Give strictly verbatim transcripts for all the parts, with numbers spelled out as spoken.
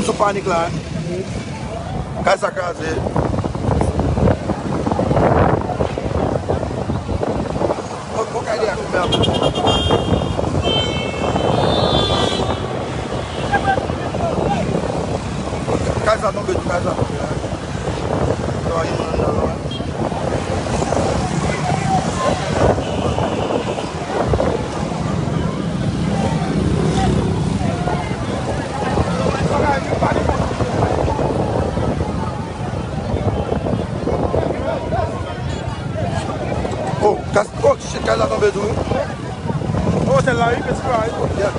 Sou panik la. Kay sa kraze. Bon, bon, kay de a konbyen? Kay sa tonbe tou, kay sa tonbe la. Yo, gen moun anndan la. Oh, kas, oh, shit, kay la tonbe tou, wi. Oh, sèl la, wi, festival, wi. Yeah.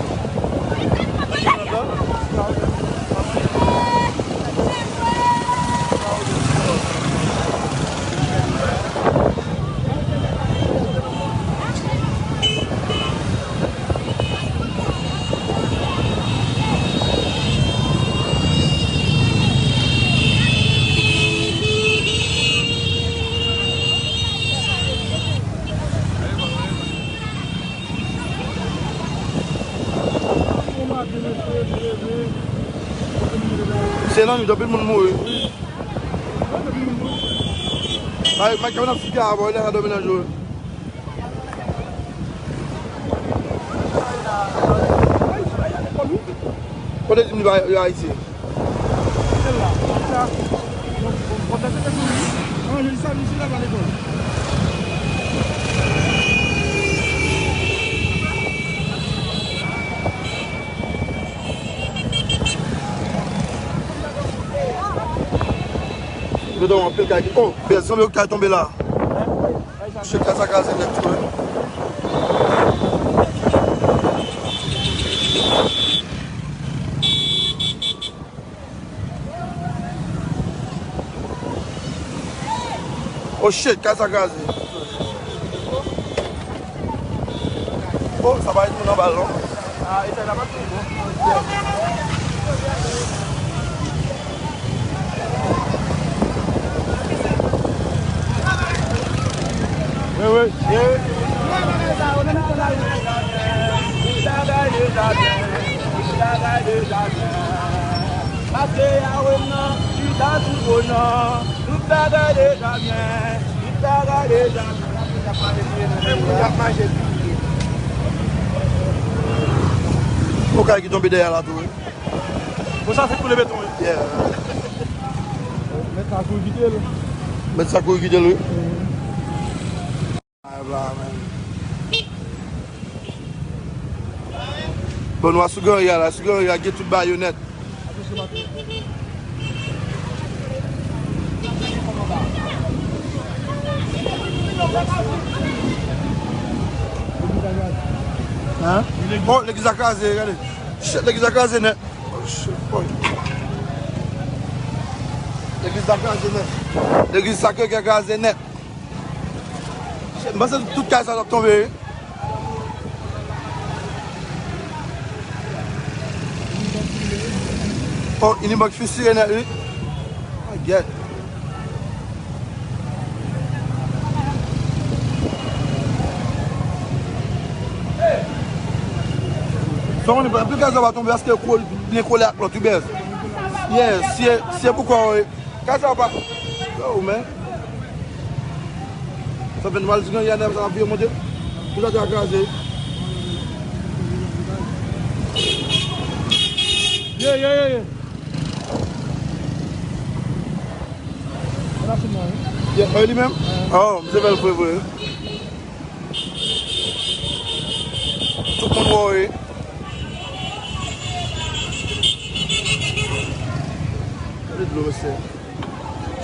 Se nan nwit, anpil moun mouri. Ay, Mike, mwen ap fouke avè w, lè sa dòmi nan jou. Kote di m li pa ayisyen? Yo te anpil kay ki, oh, bèl sanble yo kay tonbe la. Shit, kay sa kraze nèt tou, wi. Oh shit, kay sa kraze. Oh, sa pa ret moun anba l non. Ah, e sa la pa tou bon. Wi, wi. Pase a wè m nan, chita sou tron nan. Tout bagay deja byen, tout bagay deja byen. Yon kay ki tonbe dèyè la tou, wi. Bon, sa se koule beton, wi. Yeah. Mèt sa kouri kite l. Mèt sa kouri kite l, wi. Bon, nou a sou Gran Ri a la, sou Gran Ri a, gen tout bagay yo nèt. Hein? Oh, legliz la kraze, gade. Shit, legliz la kraze nèt. Oh, shit, boy. Legliz la kraze nèt. Legliz Sacré-Cœur kraze nèt. M panse tout kay sa t ap tonbe, wi. Oh, Unibank fisire nèt, wi. Ah, gyèt. Sa konnen, anpil kay sa va tonbe paske yo byen kole ak lòt, wi, bèz. Yeah, se, se poukwa, wi. Kay sa pa. Yo, men. Sa fè n mal di gen yè nèf sa ap vire monte. Tout sa te kraze. Ye, ye, ye, ye. Ye, e li menm? Oh, misye fè l vre, vre. Tout moun wè w, wi. Gade dlo, mesye.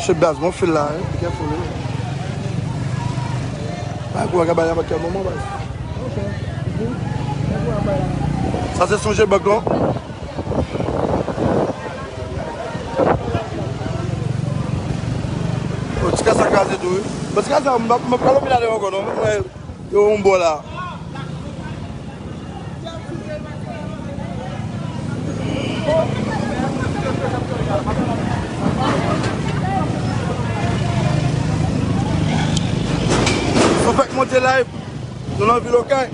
Shit, baz, bon fil la, wi. Be careful, wi. Bay kouraj, ka bay nan kèl moman, baz. Sa se sonje bank lan. Bon, ti kay sa kraze tou, wi. Bon, ti kay sa, m pa, m pa pral lopital yo ankò, non. Mwen, yo yon bò la. Sou fèk monte live. Nou nan vil Okay.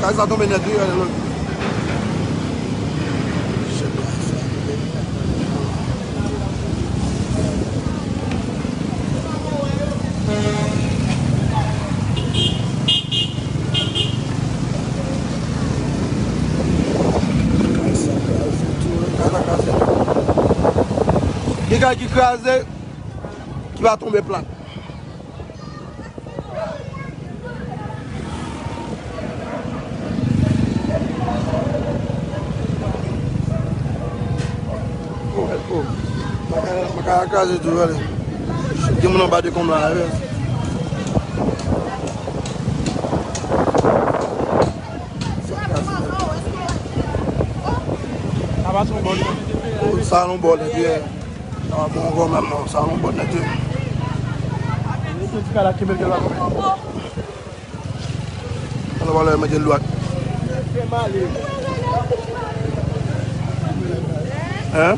Kay sa tonbe nèt, wi, gade lòt. Gen kay ki kraze, ki va tonbe plat. Oh, oh. Makaya, makaya kraze tou, ale. Gen moun anba dekonm la, ale. Oh, sa yon bò nèt, ye. Sa pa bon ankò menm, non. Sa yon bò nèt, ye. Mete ti kay la kenbe l, ke l pa tonbe. Alò, alò, mete lwat. Hein?